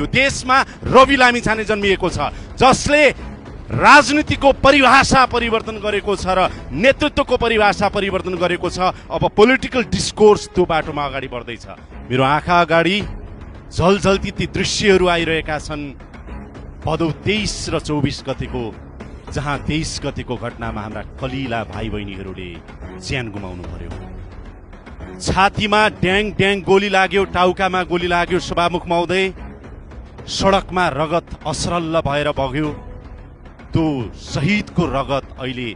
यो देशमा रवि लामिछाने जन्मिएको छ जसले राजनीतिको परिभाषा परिवर्तन गरेको छ र नेतृत्वको परिभाषा परिवर्तन गरेको छ। अब पोलिटिकल डिस्कोर्स त्यो बाटोमा अगाडि बढ्दैछ। मेरो आँखा अगाडि झलझल्ती ती दृश्यहरू आइरहेका छन् भदौ 23 र 24 गतेको, जहाँ 23 गतेको घटनामा हाम्रा कलिला भाइ बहिनीहरूले ज्यान गुमाउनु पर्यो। छातीमा ड्याङ ड्याङ गोली लाग्यो, टाउकामा गोली लाग्यो सभामुख महोदय। सडकमा रगत असरल्ल भएर बग्यो। त्यो शहीदको रगत अहिले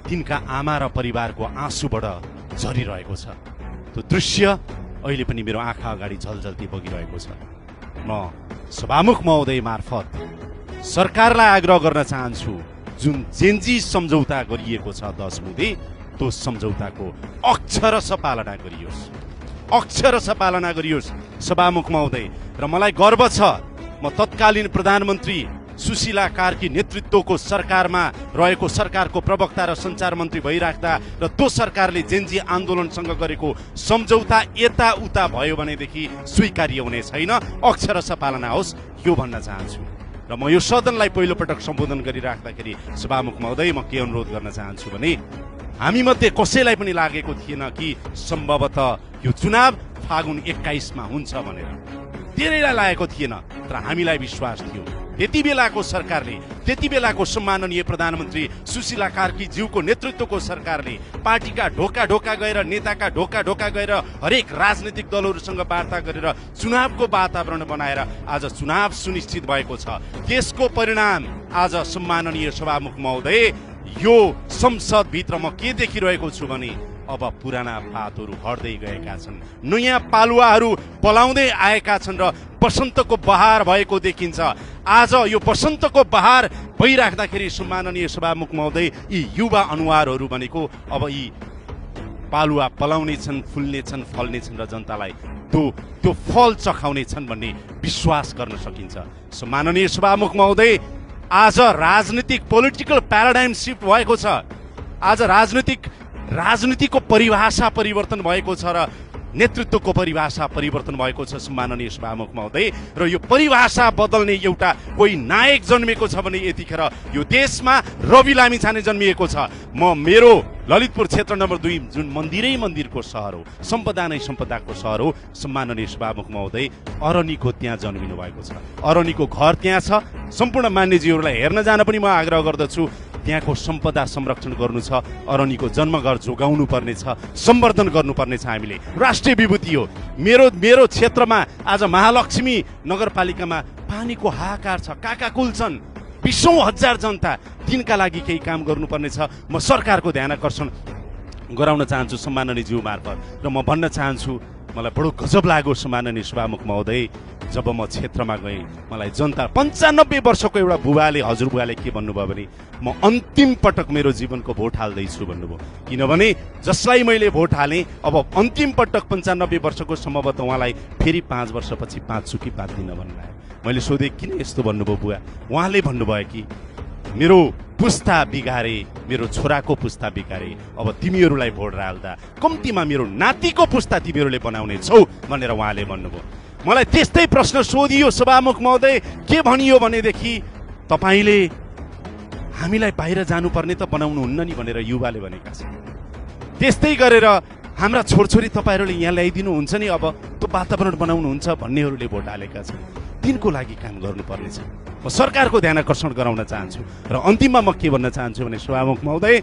तिनका आमा र परिवारको आँसुबाट झरिरहेको छ। त्यो दृश्य अहिले पनि मेरो आँखा अगाडि झलझल्ती बगिरहेको छ। म सभामुख महोदय मार्फत सरकारलाई आग्रह गर्न चाहन्छु, जुन जेन्जी सम्झौता गरिएको छ 10 बुँदे, त्यो सम्झौताको अक्षरशः पालना गरियोस्, अक्षरशः पालना गरियोस् सभामुख महोदय। र मलाई गर्व छ, म तत्कालीन प्रधानमन्त्री सुशीला कार्की नेतृत्वको सरकारमा रहेको सरकारको प्रवक्ता र सञ्चार मन्त्री भइराख्दा र त्यो सरकारले जेन्जी आन्दोलनसँग गरेको सम्झौता यताउता भयो भनेदेखि स्वीकार्य हुने छैन, अक्षरशः पालना होस् यो भन्न चाहन्छु। र म यो सदनलाई पहिलो पटक सम्बोधन गरिराख्दाखेरि सभामुख महोदय म के अनुरोध गर्न चाहन्छु भने, हामी मध्ये कसैलाई पनि लागेको थिएन कि सम्भवतः यो चुनाव फागुन 21 मा हुन्छ भनेर, धेरैलाई लागेको थिएन। तर हामीलाई विश्वास थियो त्यति बेलाको सरकारले, त्यति बेलाको सम्माननीय प्रधानमन्त्री सुशीला कार्की ज्यूको नेतृत्वको सरकारले पार्टीका ढोका ढोका गएर, नेताका ढोका ढोका गएर हरेक राजनीतिक दलहरूसँग वार्ता गरेर चुनावको वातावरण बनाएर आज चुनाव सुनिश्चित भएको छ। त्यसको परिणाम आज सम्माननीय सभामुख महोदय यो संसदभित्र म के देखिरहेको छु भने अब पुराना पातहरू हट्दै गएका छन्, नयाँ पालुवाहरू पलाउँदै आएका छन् र बसन्तको बहार भएको देखिन्छ। आज यो बसन्तको बहार भइराख्दाखेरि सम्माननीय सभामुख महोदय यी युवा अनुहारहरू भनेको अब यी पालुवा पलाउने छन्, फुल्ने छन्, फल्ने छन् र जनतालाई त्यो फल चखाउने छन् भन्ने विश्वास गर्न सकिन्छ। सम्माननीय सभामुख महोदय, आज राजनीतिक पोलिटिकल प्याराडाइम शिफ्ट भएको छ। आज राजनीतिको परिभाषा परिवर्तन भएको छ र नेतृत्वको परिभाषा परिवर्तन भएको छ सम्माननीय सभामुख महोदय। र यो परिभाषा बदल्ने एउटा कोही नायक जन्मेको छ भने यतिखेर यो देशमा रवि लामिछाने जन्मिएको छ। म मेरो ललितपुर क्षेत्र नम्बर 2 जुन मन्दिरै मन्दिरको सहर हो, सम्पदा नै सम्पदाको सहर हो, सम्माननीय सभामुख महोदय अरनीको त्यहाँ जन्मिनु भएको छ। अरनीको घर त्यहाँ छ। सम्पूर्ण मान्यजीहरूलाई हेर्न जान पनि म आग्रह गर्दछु। त्यहाँको सम्पदा संरक्षण गर्नु छ, अरनीको जन्मघर जोगाउनु पर्ने छ, सम्वर्धन गर्नुपर्ने छ। हामीले राष्ट्रिय विभूति हो। मेरो क्षेत्रमा आज महालक्ष्मी नगरपालिकामा पानीको हाहाकार छ, काकाकुल छन्, 20 हजार जनता, तिनका लागि केही काम गर्नुपर्ने छ। म सरकारको ध्यान आकर्षण गराउन चाहन्छु सम्माननीय ज्यू मार्फत। र म भन्न चाहन्छु, मलाई बडो गजब लाग्यो सम्माननीय सभामुख महोदय, जब म क्षेत्रमा गएँ मलाई जनता 95 वर्षको एउटा बुबाले, हजुरबुवाले के भन्नुभयो भने म अन्तिम पटक मेरो जीवनको भोट हाल्दैछु भन्नुभयो। किनभने जसलाई मैले भोट हालेँ अब अन्तिम पटक 95 वर्षको सम्भवतः उहाँलाई फेरि 5 वर्षपछि 5 चुकी बाँधिन भन्नुभयो। मैले सोधेँ किन यस्तो भन्नुभयो बुवा? उहाँले भन्नुभयो कि मेरो पुस्ता बिगारे, मेरो छोराको पुस्ता बिगारे, अब तिमीहरूलाई भोट हाल्दा कम्तीमा मेरो नातिको पुस्ता तिमीहरूले बनाउने छौ भनेर उहाँले भन्नुभयो। मलाई त्यस्तै प्रश्न सोधियो सभामुख महोदय, के भनियो भनेदेखि तपाईँले हामीलाई बाहिर जानुपर्ने त बनाउनुहुन्न नि भनेर युवाले भनेका छन्। त्यस्तै गरेर हाम्रा छोरछोरी तपाईँहरूले यहाँ ल्याइदिनुहुन्छ नि, अब त्यो वातावरण बनाउनुहुन्छ भन्नेहरूले भोट हालेका छन्। तिनको लागि काम गर्नुपर्ने छ। म सरकारको ध्यान आकर्षण गराउन चाहन्छु। र अन्तिममा म के भन्न चाहन्छु भने सभामुख महोदय,